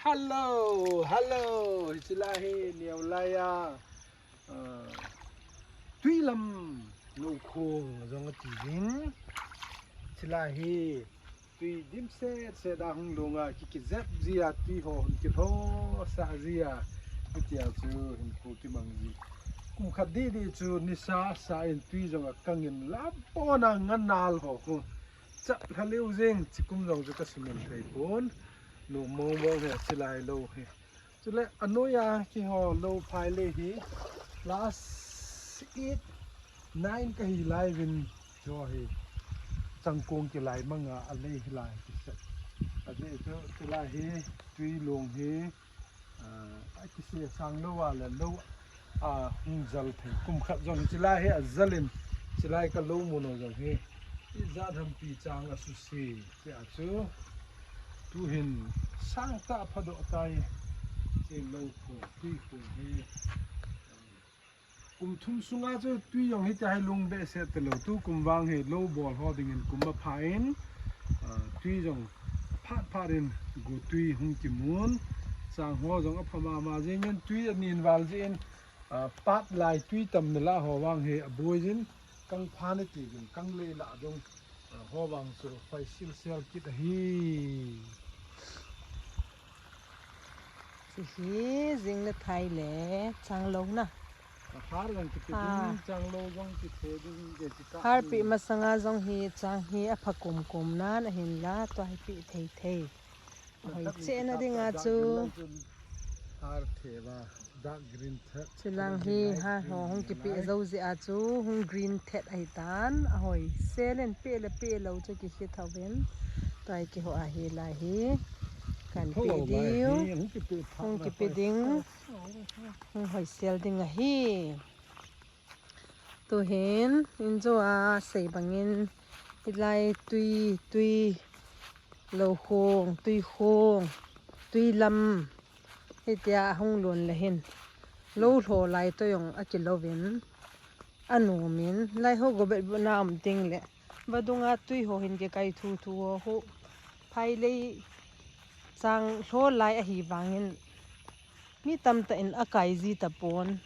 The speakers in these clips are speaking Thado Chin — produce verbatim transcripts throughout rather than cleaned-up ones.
Hello, hello. Hiche lai hi Neolai a, ah, Tuilam Loukhong jong ati ding. Hiche lai hi tui dimset set a hung long a ki, kijep ji a, tui ho hung kilhosa ji a, hitia chu hinkho kimang ji. Kum khat didi chu nisa sa in tui jong akang in, lapona nganal ho khu chat lha leu jeng, chikum jong chu ka sumin thei pon. Nu mong mong he, hiche lai lou hi. Chule anoiya kihou lou phai le hi, class eight, nine kahi lai vin, chu hi changkong kilai manga alei hilai kisa. Ajeh chu hiche lai hi tui long hi, ah, akise sang lou a le lou a hung jal thei. Kum khat jong hiche lai hi ajal in, hiche lai ka lou mun u jong hi ijat hampi chang asuse. Hiche a chu tuhin sangtah phadoh tai. Hiche Loukhong, Tuikhong hi. Kum thum sunga chu tui jong hitia hi long behseh talou. Tukum vang hi lou bol ho dingin kum apha in, ah, tui jong phat phat in go tui hung kimun. Chang ho jong apha mama jeng in, tui anin val jeh in, ah, pat lai tui tam nila ho vang hi aboi jin, kang pha nati jin, kang lei la jong, ah, ho vang chu phai sil sel kit ahi. Hiche hi jing le thai le chang lou na. Ahar jong kiti ding, chang lou jong kiti ding, je ti ka. Harpi masanga jong hi chang hi apha kum kum nan ahin la, tua hi pi thei thei. Hoi chena dinga chu. Har theva, dark green thet. Chulang hi har ho hung kipe jou jeh a chu hung green thet ahi tan. Ahoi sel in pe le pe lou chu kihi thauvin. Tua hi kiho ahi lai hi. Kan pe diu. Hung kipe ding. Hung hoi sel ding ahi. Tuhin, injo a sei bangin, hilai tui, tui, Loukhong, Tuikhong, Tuilam, hitia ahung lon le hin, lou lho lai toh jong akilouvin, anom in, lai ho gobet bu na um ting le, vadunga tui ho hin kikai thu thu ho, ho, phai lei chang lho lai ahi vangin, mi tamtah in akai ji tapon,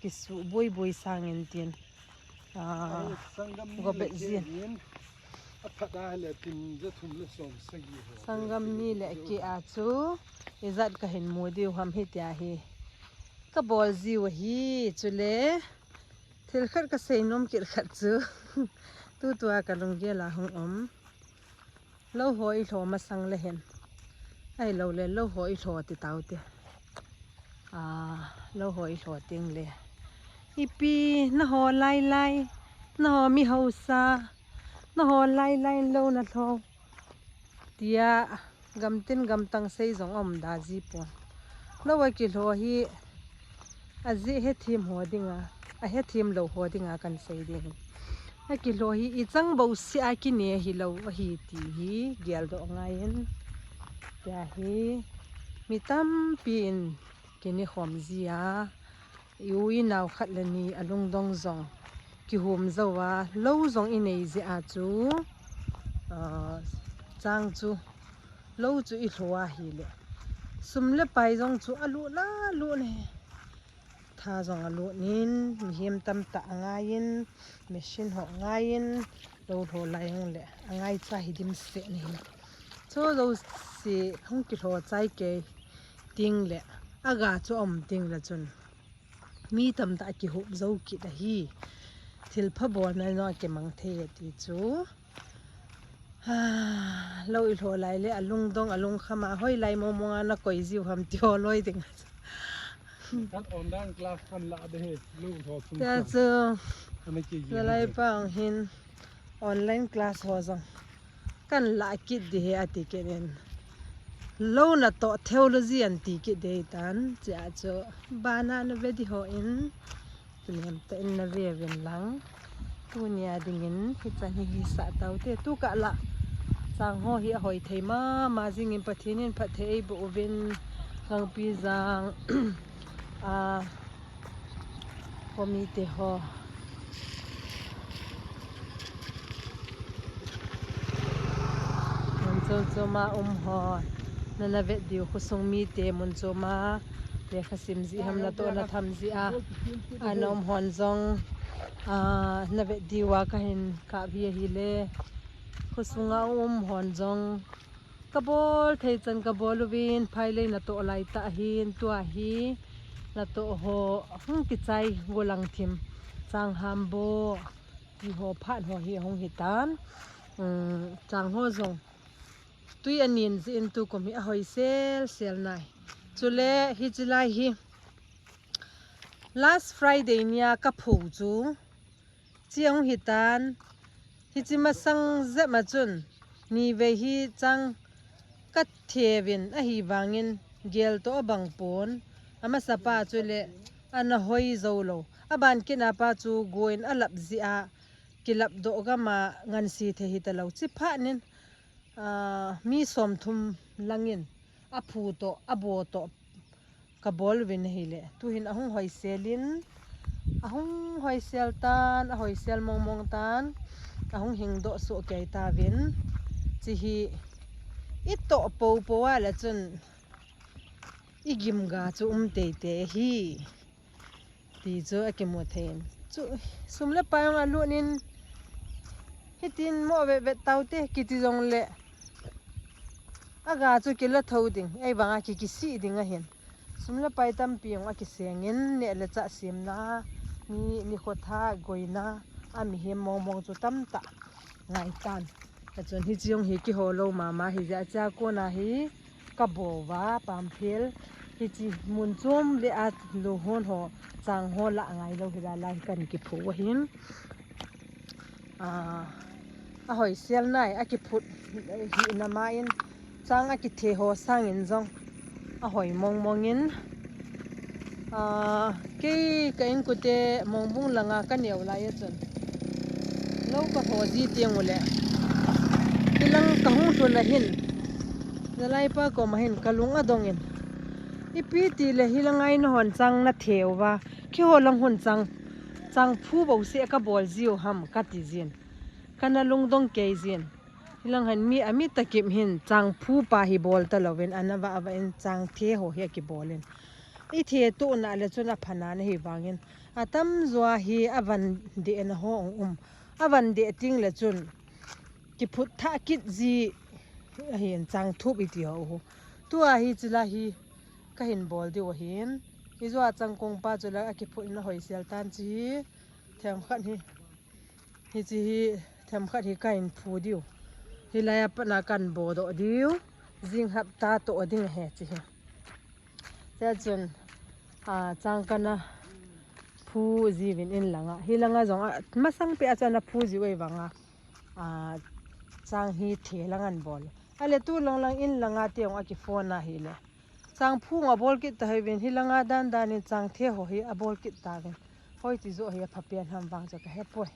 kisuh boi boi sangin tin. Ah, gobet ji. Sanggam ni le keh a chu, ijat kahin mu diu ham hitia hi. Kabol jiu ahi, chule, thil khat kasei nom kit khat chu. Tutua kalunggel a hung um. Lou ho ilho masang le hin. Ahilou le, lou ho ilho ti tau te. Ah, lou ho ilho ting le. Ipi, naho lai lai, naho mi hausa, naho lai lai lou nalho. Tia, gamtin gamtang sei jong um da ji pon. Lou akilho hi, Ajeh hethem ho dinga, ahethem lou ho dinga kan sei ding. Akilho hi ichang bouseh a kine hilou ahi ti hi geldoh angaiyin. Tia hi mi tampi in kine khom jia, i u i nao khat le ni alungdong jong kihom jou a, lou jong inei jeh a chu, ah, chang chu, lou chu ilho ahile, sum le pai jong chu alut la lut ne. Tha jong alut nin, mihem tamtah angaiyin, machine ho angaiyin, lou lho lai jong le, angaicha hi dimset ne. Chu jouse hung kilho chai kei ting le, aga chu um ting le chun, mi tamtah akihop jou kit ahi. Thilpha bolna jong akimang thei ati chu. Lou ilho lai le alungdong alungkham a hoilai mong mong a nakoi jiu ham ti ho loi ding. Kan online class kan la de he, lou tho chung. Tia chu, ana ki ji lalai pang hin online class ho jong kan la kit di he ati kit in. Lou natoh theology an ti kit di tan, chia chu bana na ve di ho in. Tunem tah in na ve uvin lang. Tunia dingin hichan hi hisah taute. Tukah lah chang ho hi ahoi thei mama jingin Pathen in phatthei eiboh uvin, Gangpijang a committee ho, mun chom chom a um ho, nana vet diu khosung mite mun chom a lekha sim jeh ham natoh natham jeh a ana um hon jong, a, na vet diu a kahin kap hi ahile, khosunga um hon jong kabol thei chan kabol uvin, phailei natoh lai tah hin, tua hi natoh ho hung kichai golang thim, chang hambo, ti ho phat ho hi ahung hitan. Um, chang ho jong tui anin jeh in tukum hi ahoi sel sel nai. Chule hiche lai hi last Friday nia kaphu chu, chi ahung hitan, hiche masang jep a chun nivei hi chang katheuvin ahivangin gel toh abang pon, amasapa chule ana hoi jou lou. Aban kit a pa chu goin alap jeh a kilap doh gam a ngansi thei hitalou. Chi phat nin, a, mi somthum langin aphu toh, abo toh kabol uvin ahile, tuhin ahung hoisel in, ahung hoisel tan, ahoisel mong mong tan, ahung hingdoh soh kei tauvin. Chi hi itoh popo a le chun igim ga chu um teitei ahi, ti chu akimu thei in. Chu sum le pai jong alut in, hitin mo vet vet taute kiti jongle, aga chu kila tho ding, ahivanga ki kisih ding ahin. Sum le pai tampi jong akisengin, neh le chah semna, mi, nikho tha goina, a mihem mong mong chu tamtah ngaitan. Achun hiche jong hi kiho lou mama hijeh a, chua kona hi kabol uva, pamphel, hiche mun chom le a louhon ho, chang ho lah ngailou hi lai lai kahin kiphu u ahin. A, ahoisel nai, akiphut hina ma in, chang akithe ho sangin jong ahoi mong mong in, a, kei ka inkote Mongbung langa kaneo lai a chun lou kaho ji teng ule, hilang kahung lhun ahin, jalaipa koma hin kalung adong in, ipi tile hilanga in hon chang nathe uva, keiho lang hon chang, chang phu bouseh kabol jiu ham kati jin, kana lungdong kei jin. Hilang hin mi, ami takip hin chang phu pa hi bol talouvin, ana vah vah in chang the ho hi akibol in, ithe tohna le chun apha nan ahivangin, atamjo a hi avan dehna ho um, avan deh teng le chun kiphut thah kit ji ahin, chang thup iti ho u. Tua hiche lai hi kahin bol diu ahin. Hijo a chang kong pa chu la akiphut in ahoisel tan, chi hi themkhat hi, hiche hi themkhat hi kahin phu diu. Hilai a pat na kahin bodoh diu. Jing hapta toh ding ahi chi hi. Chua chun, a, chang kana phu jiuvin in langa. Hilanga jong a, masang peh a chu ana phu jiu ahivanga, a, chang hi the lang ahin bol. Ale tu lang lang in langa te jong akiphon ahile, chang phu jong abol kit tauvin, hilanga dan dan in chang the ho hi abol kit tauvin. Hoiti joh hi apha pen ham vang chu kahepoi.